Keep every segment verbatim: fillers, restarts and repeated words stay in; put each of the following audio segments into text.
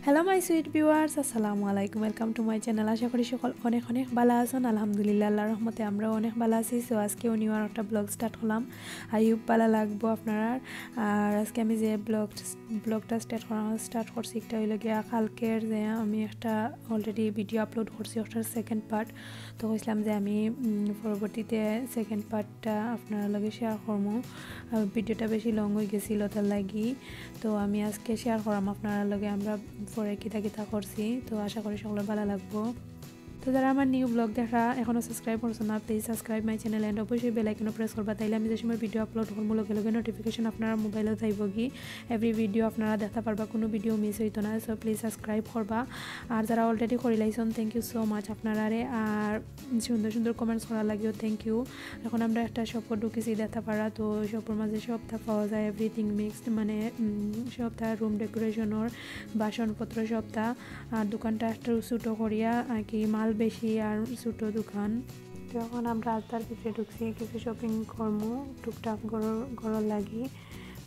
Hello my sweet viewers, আসসালামু আলাইকুম, welcome to my channel। আশা করি সকল অনেক অনেক ভালা আছইন। আলহামদুলিল্লাহ, আল্লাহর রহমতে আমরাও অনেক ভালা আছি। So আজকেও new আর একটা vlog start করলাম, I hope ভালা লাগবো আপনারার। আর আজকে আমি যে vlog vlogটা start করা start করছি, একটা অইলো গিয়া কালকের যে আমি একটা already video upload করছি, ওটার second part। তো কইছিলাম যে আমি উম, পরবর্তীতে second partটা আপনারার লগে share করমু। আর videoটা বেশি long অই গেছিল, তার লাগি। তো আমি আজকে share করাম আপনারার লগে, আমরা পরে কিতা কিতা করছি। তো আশা করি সকলের ভালা লাগবো। তো যারা আমার new vlog দেখরা এখনো subscribe করছো না, please subscribe my channel and অবশ্যই bell icon press করবা, তাইলে আমি যে সময় video upload করমু লগে লগে notification আপনারার মোবাইলো যাইবো গি। Every video আপনারা দেখতা পারবা, কোনো video miss অইতো না। So please subscribe করবা। আর যারা already করিলাইছইন, thank you so much আপনারারে। আর সুন্দর সুন্দর comments করার লাগিও thank you। এখন আমরা একটা shopও ঢুকিছি দেখতা পাররা, তো shopর মাঝে সবটা পাওয়া যায়, everything mixed, মানে উম, সবটা room decorationর বাসনপত্র সবটা। আর দোকানটা একটু ছোটো করিয়া আর কি, মাল বেশি আর ছোটো দোকান। তো এখন আমরা আস্তার ভিতরে ঢুকছি, কিছু shopping করমু টুকটাক ঘরর ঘরর লাগি।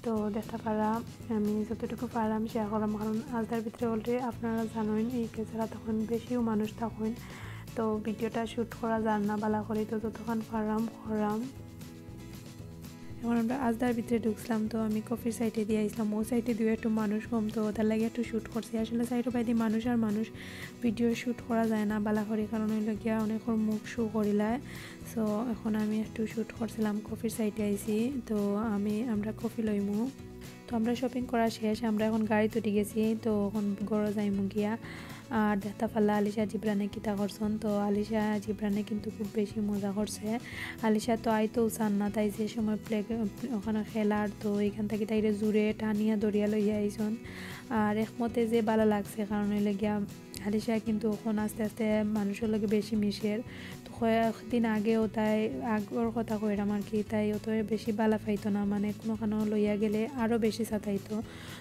তো দেখতা পাররা আমি যতটুকু পারলাম share করলাম, কারণ আস্তার ভিতরে already আপনারা জানইন এই কেসারা তখন বেশিও মানুষ থাকইন, তো videoটা shoot করা যার না ভালা করি, তো যতক্ষণ পারলাম করলাম। এখন আমরা আস্তার ভিতরে ঢুকছিলাম, তো আমি coffeeর sideএ দিয়া আইছিলাম, ও sideএ দিয়া একটু মানুষ কম, তো তার লাগি একটু shoot করছি। আসলে side বায়দি মানুষ আর মানুষ, video shoot করা যায় না ভালা করি, কারণ অইলো গিয়া অনেকর মুখ show করিলায়। So এখন আমি একটু shoot করছিলাম, coffeeর sideএ আইছি, তো আমি আমরা coffee লইমু। তো আমরা shopping করা শেষ, আমরা এখন গাড়িত উঠি গেছি, তো এখন ঘরো যাইমু গিয়া। আর দেখতা পারলা আলিশা জিবরানে কিতা করছইন, তো আলিশা জিবরানে কিন্তু খুব বেশি মজা করছে। আলিশা তো আইতো চার না, তাই যে সময় প্লে ওখানো খেলার, তো এইখান থাকি তাইরে জুরে টানিয়া ধরিয়া লইয়া আইছইন। আর একমতে যে ভালা লাগছে, কারণ অইলো গিয়া আলিশা কিন্তু এখন আস্তে আস্তে মানুষর লগে বেশি মিশের। তো কয়েকদিন আগেও তাই, আগর কথা কইরাম আর কি, তাই অত বেশি ভালা পাইতো না, মানে কুনুখানো লইয়া গেলে আরও বেশি সাতাইতো।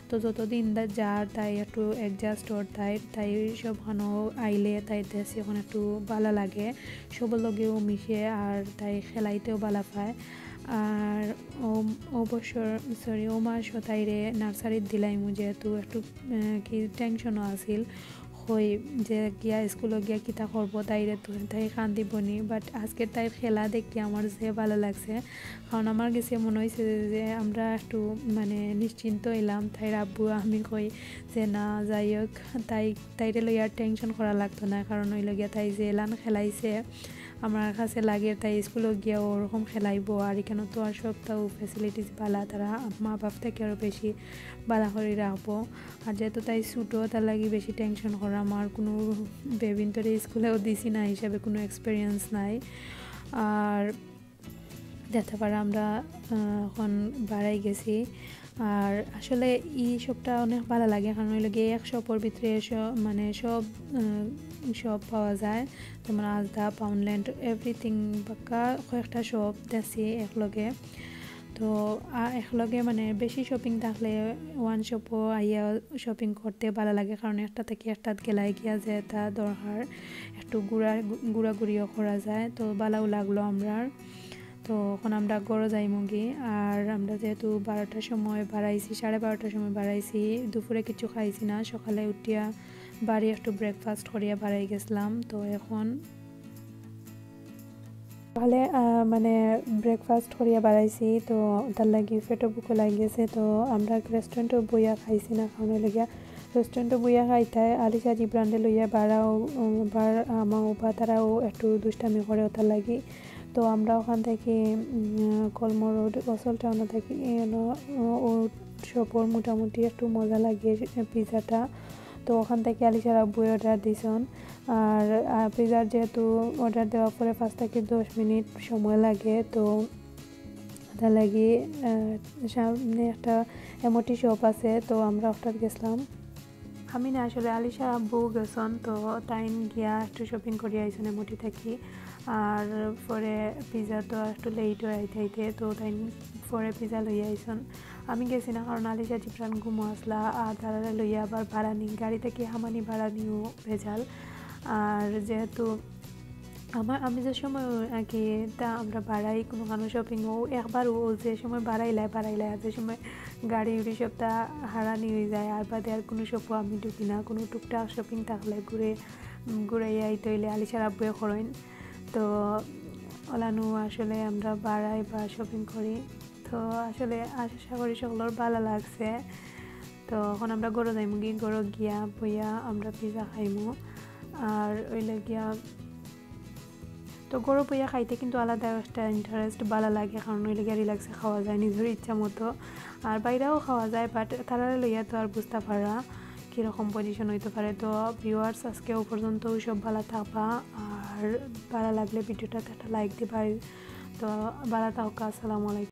তো যতদিন দা-, যার তাই একটু adjust অর, তাই, তাই সবখানো আইলে তাই দেশে এখন একটু ভালা লাগে, সবর লগেও মিশে আর তাই খেলাইতেও ভালা পায়। আর ও, অবসর, sorry, ও মাসও তাইরে nurseryত দিলাইমু, যেহেতু একটু আহ, কি tensionও আছিল, কই যে গিয়া স্কুলো গিয়া কিতা করবো, তাইরে তো তাই কান্দিবনি। But আজকে তাইর খেলা দেখি আমার যে ভালা লাগছে, কারণ আমার গেছে মনে অইছে যে, যে আমরা একটু মানে নিশ্চিন্ত অইলাম। তাইর আব্বু আমি কই যে না, যাই হোক, তাই, তাইরে লইয়া tension করা লাগতো না, কারণ অইলো গিয়া তাই যে এলান খেলাইছে, আমার কাছে লাগে তাই স্কুলো গিয়া ওরকম খেলাইবো। আর এখানো তো আর সবটাও facilities ভালা, তারা মা বাপ থাকি আরও বেশি ভালা করি রাখবো। আর যেহেতু তাই ছোটো, তার লাগি বেশি tension করা। আমার কুনু বেবিন্তরে স্কুলেও দিছি না, হিসাবে কুনু experience নাই। আর দেখতা পাররা আমরা, আহ, এখন বারাই গেছি। আর আসলে ই shopটা অনেক ভালা লাগে, কারণ অইলো গিয়া এক shopর ভিতরে স-, মানে সব, আহ, সব পাওয়া যায়, যেমন আলতা, Poundland, everything, বাক্কা কয়েকটা shop দেখছি একলগে। তো আ, একলগে মানে বেশি shopping থাকলে one shopও আইয়া shopping করতে ভালা লাগে, কারণ একটা থাকি একটাত গেলায় গিয়া যেটা দরকার, একটু ঘুরা-, ঘুরাঘুরিও করা যায়, তো ভালাও লাগলো আমরার। তো এখন আমরা ঘরো যাইমুগি। আর আমরা যেহেতু বারোটার সময় বারাইছি, সাড়ে বারোটার সময় বারাইছি, দুপুরে কিছু খাইছি না, সকালে উঠিয়া বাড়ি একটু breakfast করিয়া বারাই গেছিলাম। তো এখন সকালে, আহ, মানে breakfast করিয়া বারাইছি, তো তার লাগি পেটো ভুকও লাগি গেছে। তো আমরা restaurantও বইয়া খাইছি না, কারণ অইলো গিয়া restaurantও বইয়া খাইতায় আলিশা জিবরানরে লইয়া বারাও, উম, বার আমা উবা তারাও একটু দুষ্টামি করে ওটার লাগি। তো আমরা ওখান থাকি, উম, কলমো road, ওসল টাউন থাকি, you know, ও, ও shopর মোটামুটি একটু মজা লাগে পিৎজাটা। তো ওখান থাকি আলিশার আব্বুয়ে order দিছইন। আর, আহ, পিৎজার যেহেতু order দেওয়ার পরে পাঁচ থাকি দশ মিনিট সময় লাগে, তো তার লাগি, আহ, সামনে একটা এমওটি shop আছে, তো আমরা ওটাত গেছিলাম। আমি না, আসলে আলিশা আব্বু গেছইন, তো তাইন গিয়া একটু shopping করিয়া আইছইন এমওটি থাকি। আর পরে পিৎজা তো একটু late অয় আইতে আইতে, তো তাইন পরে পিৎজা লইয়া আইছইন। আমি গেছি না, কারণ আলিশা জিবরান ঘুমো আসলা, আর তারারে লইয়া আবার বারানি, গাড়ি থাকি হামানি বারানিও ভেজাল। আর যেহেতু আমার, আমি যে সময় আর কি, তা আমরা বারাই কুনুখানো shoppingও, একবার ও যে সময় বারাইলায়, বারাইলায়, আর যে সময় গাড়ি উড়ি সবটা হারানি অই যায়। আর বাদে আর কুনু শপও আমি ঢুকি না, কুনু টুকটাক শপিং থাকলে ঘুরে, উম, ঘুরাইয়া আইতে অইলে আলিশার আব্বুয়ে করইন। তো অলানউ আসলে আমরা বারাই বা শপিং করি। তো আসলে আশা করি সকলর ভালা লাগছে। তো অখন আমরা ঘরো যাইমুগি, ঘরো গিয়া বইয়া আমরা পিজা খাইমু। আর অইলে গিয়া তো ঘরো বইয়া খাইতে কিন্তু আলাদা একটা ইন্টারেস্ট, ভালা লাগে, কারণ অইলে গিয়া রিল্যাক্সে খাওয়া যায় নিজর ইচ্ছা মতো। আর বাইরেও খাওয়া যায়, বাট তারারে লইয়া তো আর বুঝতা পাররা কিরকম পজিশন অইতো পারে। তো ভিউয়ার্স, আজকে অউ পর্যন্ত, সব ভালা থাকবা, আর ভালা লাগলে ভিডিওটাতে একটা লাইক দিবা। তো ভালা থাকবা, আসসালামু আলাইকুম।